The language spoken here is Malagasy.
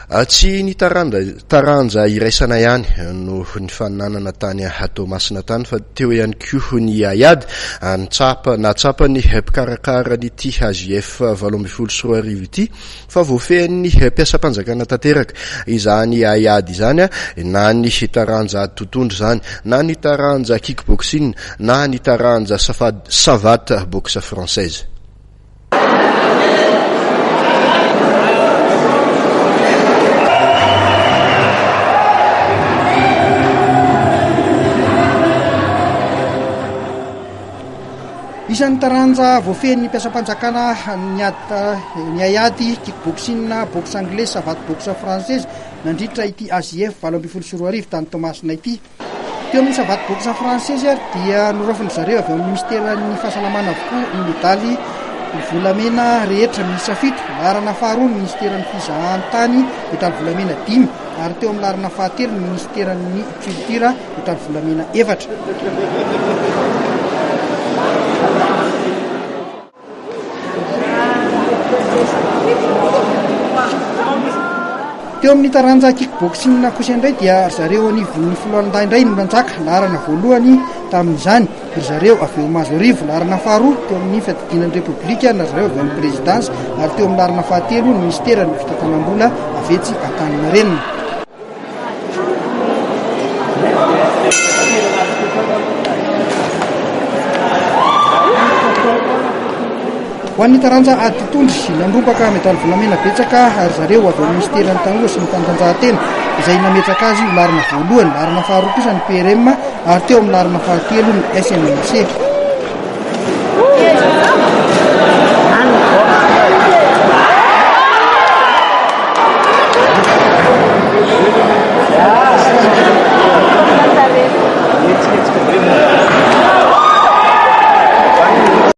Tsy ny taranja iraisana ihany no nifaninanana tany Toamasina tany fa teo ihany koa ny haiady. Nitsapa, nahatsapa ny mpikarakara an'ity AJF 2018 ity fa voafehin'ny mpiasam-panjakana tanteraka izany haiady izany, na ny taranja ady totohondry izany, na ny taranja kick-boxing, na ny taranja savate boxe française. Isan'ny taranja voafehin'ny mpiasam-panjakana ny ady ny haiady kick-boxing, boxe anglaise, savate boxe française nandritra ity AJF 2018 tany Toamasina ity. Teo amin'ny savate boxe française ary dia noraofin'ny zareo avy ao amin'ny minisiteran'ny fahasalamana avokoa ny medaly volamena rehetra miisa fito. Laharana faharoa ny minisiteran'ny fizahantany, medaly volamena dimy ary teo amin'ny laharana fahatelo ny minisiteran'ny culture, medaly volamena efatra. Teo amin'ny taranja kick-boxing kosa indray dia ry zareo anivon'ny foloalindahy indray no nanjaka, laharana voalohany tamin'izany ry zareo avy eo Mahazoarivo, laharana faharoa teo amin'ny fiadidiana ny Repoblika na ry zareo avy ao amin'ny Prezidansa ary teo amin'ny laharana fahatelo ny minisiteran'ny fitantanam-bola avy etsy Antaninarenina. Ho an'ny taranja ady totohondry, nandrombaka medaly volamena betsaka ry zareo avy ao amin'ny minisiteran'ny tanora sy ny fanatanjahantena, izay nametraka azy ho laharana voalohany. Laharana faharoa kosa ny PRM ary teo amin'ny laharana fahatelo ny SMMC.